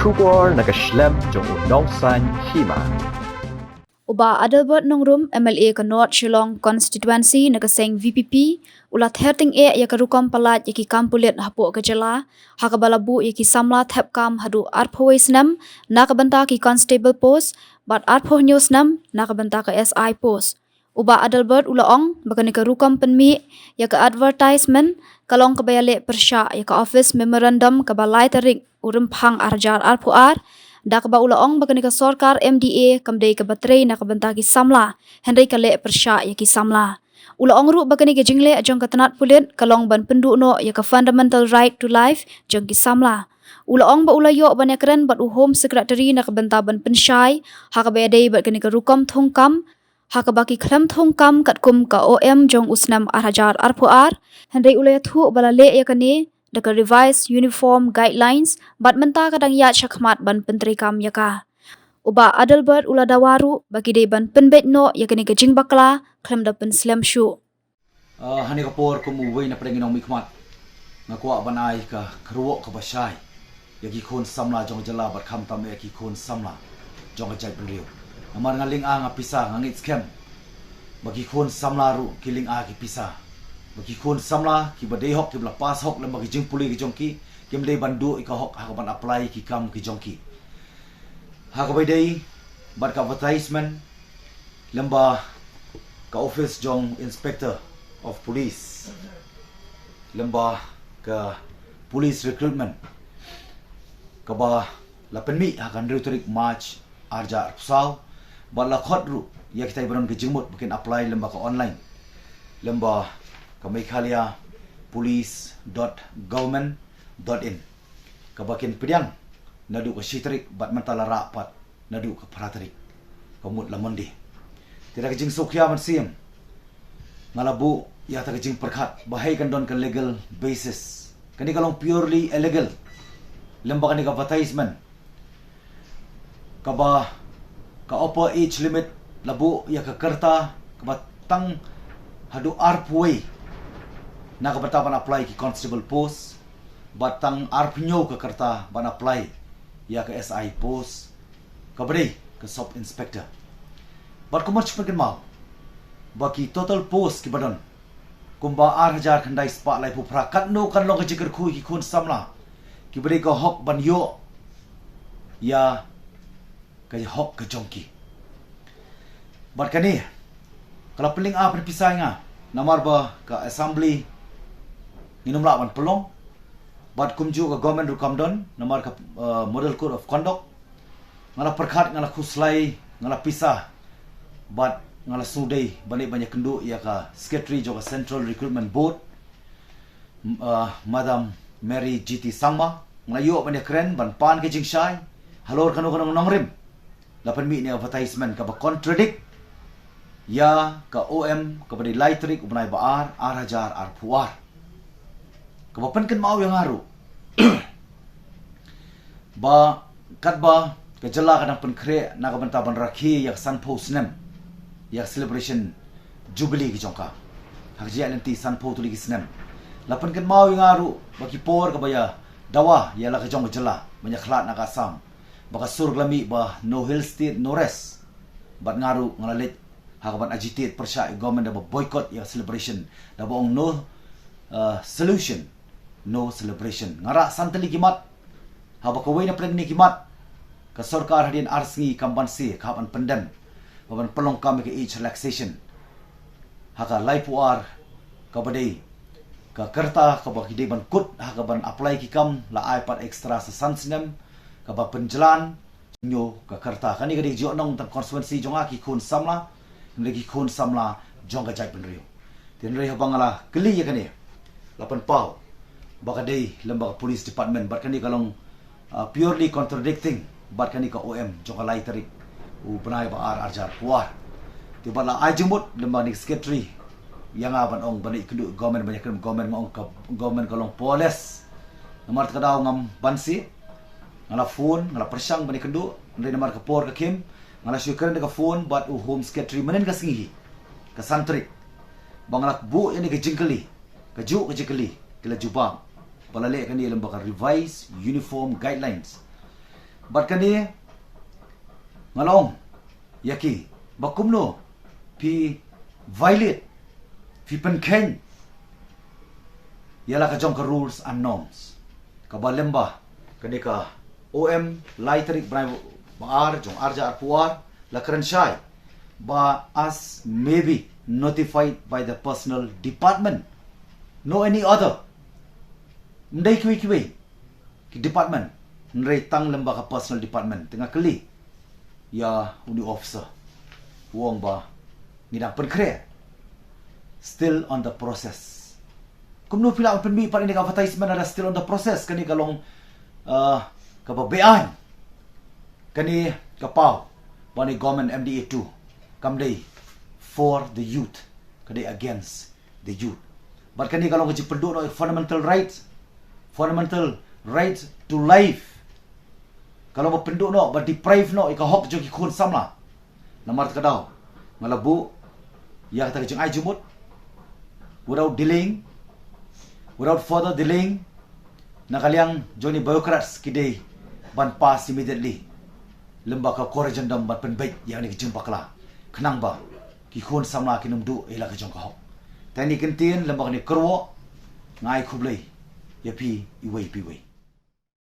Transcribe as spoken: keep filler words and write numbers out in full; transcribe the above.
Khubor na ka shlem jong u nongsan hima. U Bah Adelbert Nongrum, M L A ka North Shillong Constituency na ka seng V P P, u la ther tyngeh ïa ka rukom pyllait ïa ki kam pulit hapoh ka jylla, ha kaba la buh ïa ki samla thep kam haduh arphew wei snem na ka bynta ki constable post, bad arphew hynñiew snem na ka bynta ka S I post. U Bah Adelbert u la ong ba kane ka rukom pynmih ïa ka advertisement ka long kaba ïaleh pyrshah ïa ka office memorandum kaba lai tarik u Rymphang ar hajar arphew ar, da kaba u la ong ba kane ka sorkar M D A kam dei kaba trei na ka bynta ki samla, hynrei ka leh pyrshah ïa ki samla. U la ong ruh ba kane ka jingleh jong ka tnat pulit ka long ban pynduh noh ïa ka fundamental right to life jong ki samla. U la ong ba u la ïoh ban ïakren bad u Home Secretary na ka bynta ban pynshai ha kaba ïadei bad kane ka rukom thungkam, ha kaba ki khlem thungkam katkum ka O M jong u snem ar hajar arphew ar, hynrei u la ïathuh ba la leh ïa kane da ka Revised Uniform Guidelines, bad mynta ka dang ïaid shakhmat ban pyntreikam ïa ka. U Bah Adelbert u la dawa ruh ba ki dei ban pynbeit noh ïa kane ka jingbakla khlem da pynslem shuh. Ah, ha kane ka por kum uwei na pdeng ki nongmihkhmat, nga kwah ban ai ka kyrwoh kaba shai ïa ki khun samla jong ka jylla bad khamtam ïa ki khun samla jong ka jaitbynriew. Namar nga lynga, nga pisa, nga ngeit skhem ba ki khun samla ruh ki lynga, ki pisa, ba ki khun samla kiba dei hok, kiba la pass hok lyngba ki jingpule ki jong ki, kim dei ban duh ïa ka hok ha kaban apply ïa ki kam ki jong ki. Ha kaba ïadei bad ka advertisement lyngba ka office jong Inspector of Police, lyngba ka police recruitment, kaba la pynmih ha ka hynriew tarik March ar hajar arphew saw, bad la khot ruh ïa kitai ba don ka jingmut ba kin apply lyngba ka online, lyngba ka Meghalaya Police dot government dot in, kaba kin pdiang naduh ka shi tarik bad mynta la rah pat naduh ka phra tarik, ka mut la Monday. Te da ka jingsngewkhia mynsiem, nga la buh ïa kata ka jingpyrkhat ba hei kan don ka legal basis. Kane ka long purely illegal. Lyngba kane ka advertisement, kaba ka upper age limit la buh ïa ka rta kaba tang haduh arphew wei na ka bynta ban apply ki constable post, bad tang arphew hynñiew ka rta ban apply ïa ka S I post, kaba dei ka sub inspector. Bad kumba shu pynkynmaw ba ki total post kiba don kumba ar hajar khyndai spah laiphew phra, katno kan long ka jingkyrkhu ïa ki khun samla kiba dei ka hok ban ïoh ïa ka hok ka jong ki. Bad kane ka la pynlynga pynpisa ïa nga, namar ba ka assembly ngin ym lah ban pynlong, bad kumjuh ka government ruh kam don, namar ka, uh, model code of conduct. Nga la pyrkhat, nga la khuslai, nga la pisa, bad nga la sngewdei ban ïa, ban ïakynduh ïa ka secretary jong ka Central Recruitment Board, m-, uh, Madam Mary G T Sangma. Nga la ïoh ban ïakren ban pan ka jingshai halor kano kano ka nongrim. La pynmih ne advertisement kaba contradict ïa ka O M kaba dei lai tarik u bnai ba ar, ar hajar arphew ar, kaba pynkynmaw ïa nga ruh ba katba ka jylla ka dang pynkhreh na ka bynta ban rakhe ïa ka sanphew snem ïa ka celebration jubilee ki jong ka, ha ka jingïaid lynti sanphew tylli ki snem, la pynkynmaw ïa nga ruh ba ki por kaba ïa dawa ïa la ka jong ka jylla ban ïa khlad na ka Assam, ba ka sur ka la mih ba no hill state, no rest. Bad nga ruh nga la leit ha kaban agitate pyrshah ïa government da ba boycott ïa ka celebration, da ba ong no, uh, solution, no celebration. Nga rah san tylli ki mat, haba kawei na pdeng kine ki mat ka sorkar hadien ar sngi kam banse ka hap ban pyndem ba ban pynlong kam ïa ka age relaxation ha ka laiphew ar, kaba dei ka rta kaba ki dei ban kut ha kaban apply ki kam, la ai pat extra sa san snem kaba pynjlan hynñiew ka rta. Kane ka dei ka jingjia nongtang constituency jong nga, ki khun samla, hynrei ki khun samla jong ka jaitbynriew. Te hynrei haba nga la kylli ïa kane, la pynpaw ba ka dei lyngba ka police department, bad kane ka long, ah, purely contradicting bad kane ka O M jong ka lai tarik u bnai ba ar, ar hajar arphew ar. Te bad la ai jingmut lyngba kane ka secretary ïa nga ban ong ban ïakynduh government, ban ïakynduh government, nga ong ka government ka long powerless. Namar kata ka daw ngam banse, nga la phone, nga la pyrshang ban ïakynduh, hynrei namar ka por ka khim, nga la shu kren da ka phone bad u Home Secretary mynhynnin ka sngi hi, ka san tarik, ba nga la buh ïa kane ka jingkylli, kajuh ka jingkylli ki la jubab ba la leh kane lyngba ka Revised Uniform Guidelines. Bad kane nga long ïa ki ba kumno phi violate, phi pynkheiñ ïa la ka jong ka rules and norms. Kaba lem ba kane ka O M lai tarik bnai ba ar jong ar hajar arphew ar la kren shai ba as may be notified by the personal department, no any other. Ym dei kiwei kiwei ki department, hynrei tang lem ba ka personal department. Te nga kylli ïa uni officer, u ong ba ngi dang pynkhreh, still on the process. Kumno phi lah pynmih pat ïa kane ka advertisement lada still on the process? Kane ka long, uh, kaba beaiñ. Kane ka paw ba ne government M D A two kam dei for the youth, ka dei against the youth. Bad kane ka long ka jingpynduh noh fundamental rights, fundamental rights to life. Ka long ba pynduh noh, ba deprive noh ïa ka hok jong ki khun samla. Namar kata ka daw nga la buh ïa kata ka jingai jingmut without delaying, without further delaying. Na ka liang jong uni bureaucrats ki dei ban pass immediately lem ba ka corrigendum ban pynbeit ïa kane ka jingbakla, khnang ba ki khun samla kin ym duh ïa la ka jong ka hok. Te kine ki kyntien lem ba kane ka kyrwoh, nga ai khublei ïa phi iwei pa iwei.